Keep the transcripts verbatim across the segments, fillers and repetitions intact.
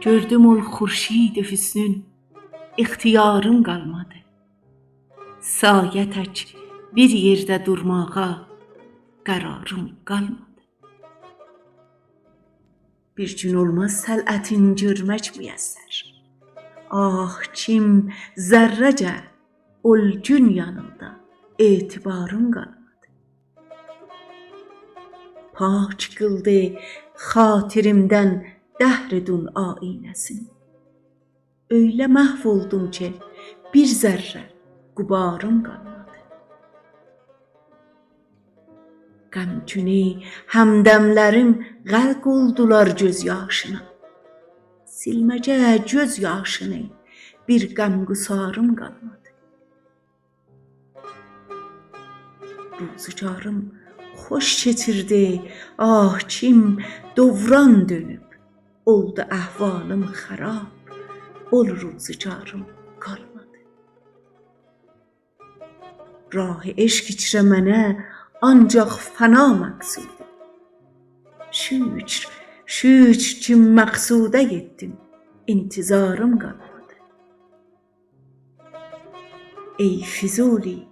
گؤردوم اول خورشید حسنون، اختیاریم قالمادی. سایه تک بیر یئرده دورماغا قراریم قالمادی. بیر گون اولماز طلعتین گؤرمک میسر. آه، کیم ذره‌جه اول گون یانیندا اعتباریم قالمادی. پاک قیلدی خاطریمدن دهر دون آیینه‌سین. اؤیله محو اولدوم کی، بیر ذره غباریم قالمادی. غمگونو همدملریم غرق اولدولار گؤز یاشینا. سیلمه‌گه گؤز یاشینی بیر غمگساریم قالمادی. روزگاریم خوش کئچیردی، آه، کیم دوران دؤنوب اولدو احوالیم خراب، اول روزگاریم قالمادی. راه عشق ایچره منه آنجاق فنا مقصودی. شکر، شکر کی مقصوده یئتدیم، انتظاریم قالمادی. ای فضولی،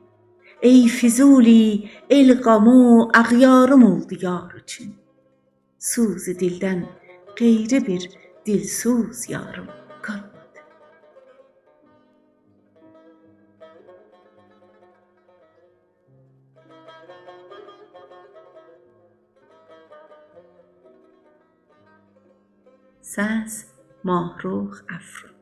ای فضولی، ائل غمی اغیاریم اولدو یار اوچون. سوز دلدن غیری بیر دلسوز یاریم قالمادی. سس: ماهرخ افرا.